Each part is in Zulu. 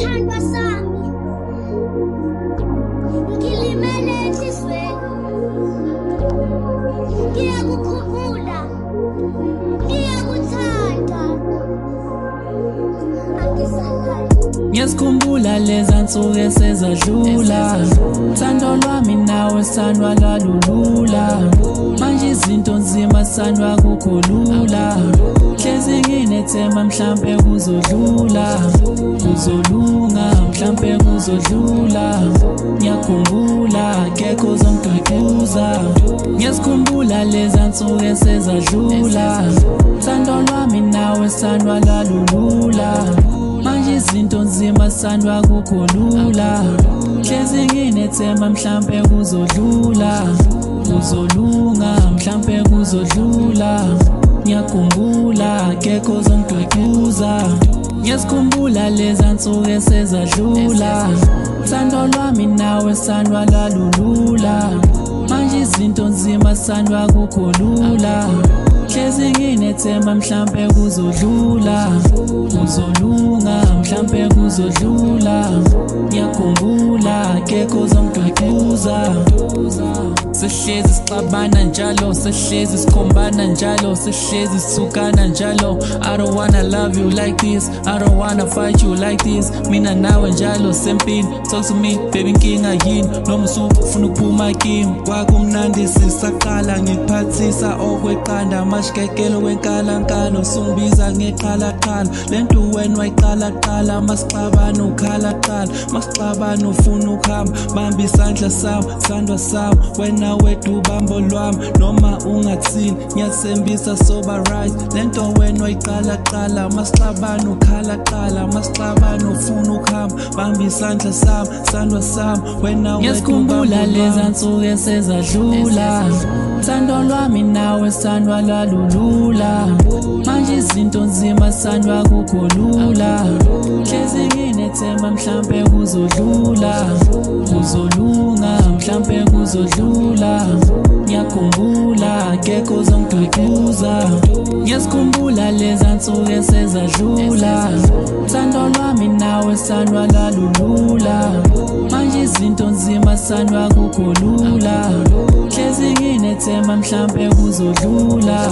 Sithandwa sami, ngilimele enhlizweni, ngiyakukhumbula, ngiyakuthanda, angisalali. Ngiyazikhumbula leza nsuku esezadlula, thando lwami nawe sithandwa lwalulula. Manje izinto nzima sithandwa akukho lula, hlezi nginethemba mhlampe kuzodlula, kuzolunga mhlampe kuzodlula. Ngiyakhumbula akekho ozongiduduza. Ngiyazikhumbula leza nsuku esezadlula, thando lwami nawe sithandwa lwalulula. Manje izinto nzima sithandwa akukho lula, hlezi nginethemba mhlampe kuzodlula, kuzolunga mhlampe kuzodlula. Ngiyakhumbula akekho ozongiduduza. Ngiyazikhumbula leza nsuku esezadlula, thando lwami nawe sithandwa lwalulula. Manje izinto nzima sithandwa akukho lula, hlezi nginethemba mhlampe kuzodlula, kuzolunga mhlampe kuzodlula. Ngiyakhumbula akekho ozongiduduza. Sihlezi sixabana njalo, sihlezi sikhombana njalo, sihlezi sithukana njalo. I don't wanna love you like this, I don't wanna fight you like this. Mina nawe njalo sempini, talk to me baby, inkinga yini noma usufuna ukuphuma kimi? Kwakumnandi sisaqala, ngikuphathisa okweqanda, mashikekelo kwenkalankala, usungibiza ngeqhalaqhala. Lento wena wayiqalaqala, masixabana ukhalaqala, masixabana ufuna ukuhamba. Bamba isandla sami, sithandwa sami, wena wedwa ubambo lwami, noma ungathini ngiyathembisa soba right. Lento wena wayiqalaqala, masixabana ukhalaqala, masixabana ufuna ukuhamba. Bamba isandla sami, sithandwa sami, wena wedwa Ngiyazikhumbula ubambo leza lwami. nsuku esezadlula, thando lwami nawe sithandwa lwalulula. Manje izinto nzima sithandwa akukho lula, hlezi nginethemba mhlampe kuzodlula, kuzolunga mhlampe kuzodlula. Ngiyakhumbula akekho ozongiduduza. Ngiyazikhumbula leza nsuku esezadlula, thando lwami nawe sithandwa lwalulula. Manje izinto nzima sithandwa akukho lula, hlezi nginethemba mhlampe kuzodlula,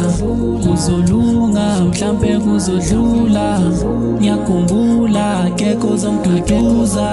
kuzolunga mhlampe kuzodlula. Ngiyakhumbula akekho ozongiduduza.